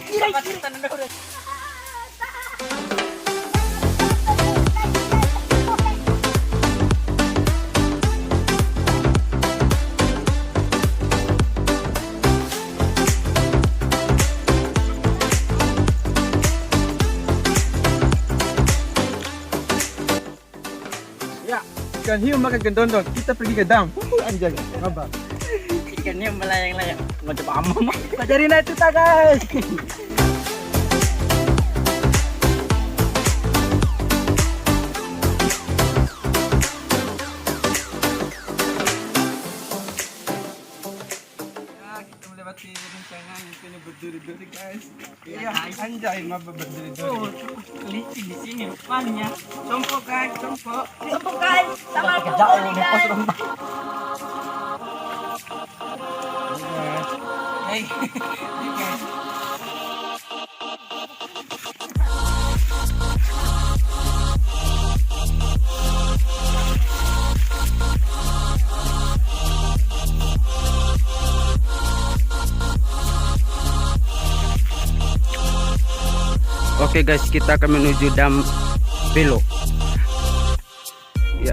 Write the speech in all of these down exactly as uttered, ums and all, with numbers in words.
Ya, ikan hiu makan gendondong. Kita pergi ke dam. Huhu, anjay, apa? Ikan hiu melayang-layang. Mau coba ama, Mak. Pajarin aja kita, guys. Ya, kita melewati rintangan yang kena berduri-duri, guys. Iya, anjay, maba berdiri-duri. Oh, licin di sini rupanya. Compo, guys, compo. Compo, guys, sama compo, guys. Hei. Oke guys, kita akan menuju Dam Belo. Ya.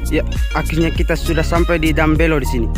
Ya, akhirnya kita sudah sampai di Dam Belo di sini.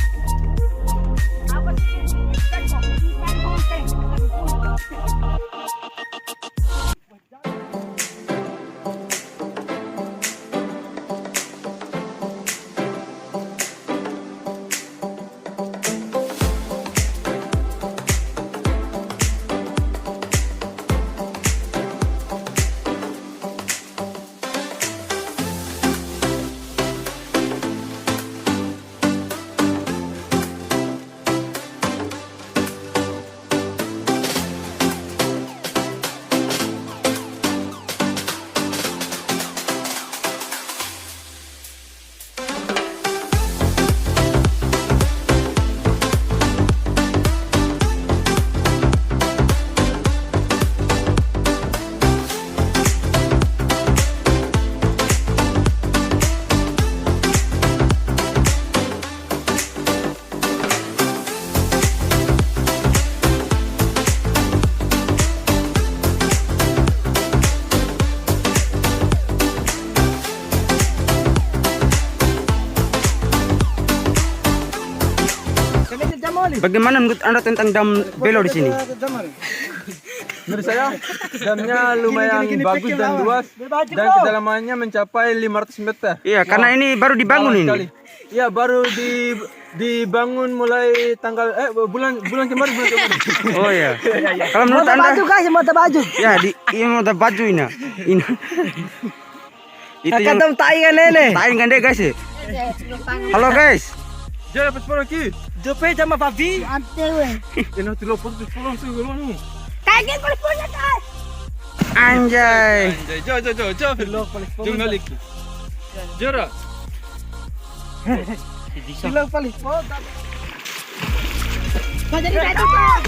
Bagaimana menurut Anda tentang Dam Belo di sini? Menurut saya, damnya lumayan bagus dan luas, dan kedalamannya mencapai lima ratus meter. Iya, karena ini baru dibangun ini. Dalam sekali. Iya, baru di, dibangun mulai tanggal, eh, bulan, bulan kemarin, bulan kemarin. Oh, iya. Iya, iya. Kalau menurut Anda? Mau baju, guys, mau baju. Ya, di, iya, mau baju ini. Ini. Itu yang tai kan, Nene? Tai kan deh, guys, ya? Halo, guys. Dia dapat sepuluh lagi. Jope sama babi. Ante, weh. Ini tuh lo, sepuluh tuh, lo nih. Kayak gini, kalau punya, guys. Anjay. Anjay, jo, jo, jo, jo. Lo, kalau sepuluh. Jom balik. Jora. Silo paling poda. Kau jadi satu, Kak.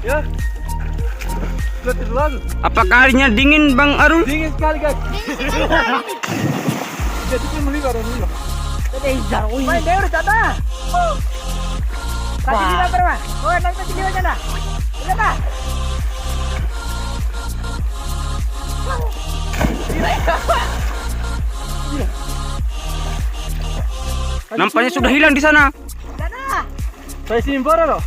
Ya. Dua, tiga, dua. Apakah airnya dingin, Bang Arul? Dingin sekali, guys. Jadi, dia melihat orang ini. Main deh, udah, Tata. Kasih lima berapa? Oh, nanti kasih lima sana. Udah, Kak. Nampaknya sudah hilang di sana. Sana. Saya simpora loh.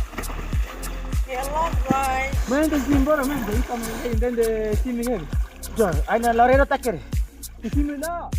Hello, guys. Main tuh simpora, main. Dari sama lain dan di sini kan. Jar, aina Lorena takir. Di sini lah.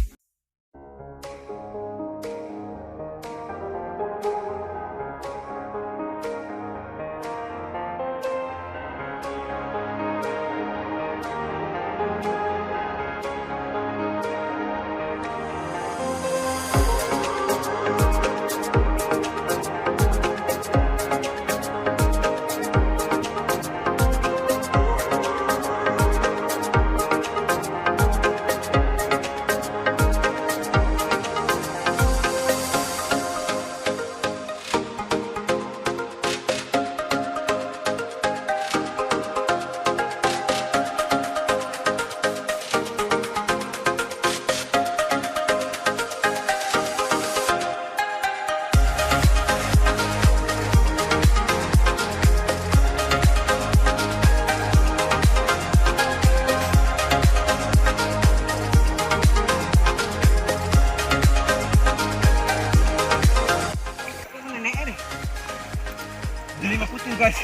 Jadi lima puluh, guys.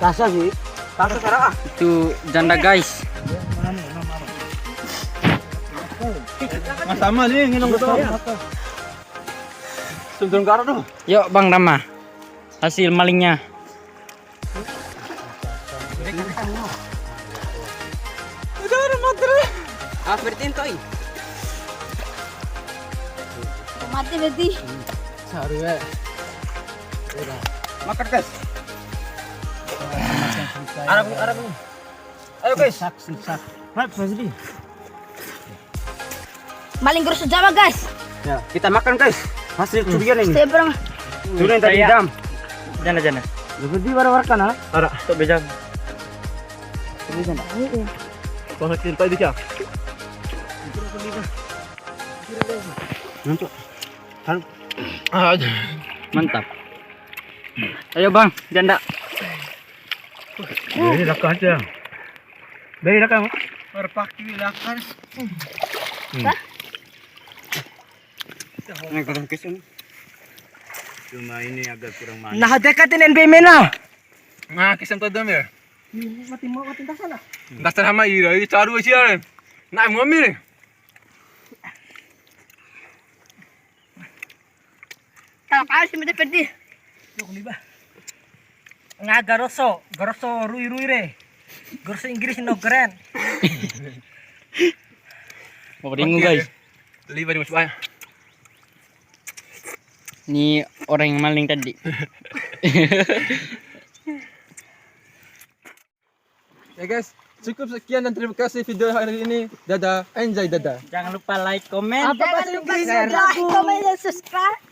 Rasa sih. Rasa cara. Itu janda, guys. Mas sama nih, nginum betul. Sundung karo tuh. Yuk, Bang Rama. Hasil malingnya. Udah, udah, mati. Ah, berarti toy. Mati berarti. Saru ya. Makan, guys. Arah, arah. Ayo, guys. Sak, sak. Mas, Mas Di. Maling goroso Jawa, guys. Ya, kita makan, guys. Hasil curian ini. Seberang. Curian tadi jam. Jana, jana. Lebih di wara-wara kan, ha? Ara. Tok bejam. Lebih jana. Bang, cinta di siapa? Nanti. Kan. Mantap. Ayo, Bang, janda. Jadi, lakar aja. Beri lakar. Berpakti lakar. Hmm. Hah? Ini kurang kisung. Cuma ini agak kurang manis. Nah, dekatin N B mena. Nah, kisung todom ya. Ini mati mau mati dasar lah. Dasar sama ira, ini caru sih ya. Nak mau ambil. Tahu kali sih, mesti pedih. Yuk, liba. Nga garoso, garoso rui-rui re. Garoso Inggris no grand. Mau ringu, guys. Liba di masuk aja. Ini orang yang maling tadi. Ya, guys, cukup sekian dan terima kasih video hari ini. Dadah, enjoy, dadah. Jangan lupa like, komen. Apa bahasa Inggris? Jangan lupa like, comment, dan subscribe.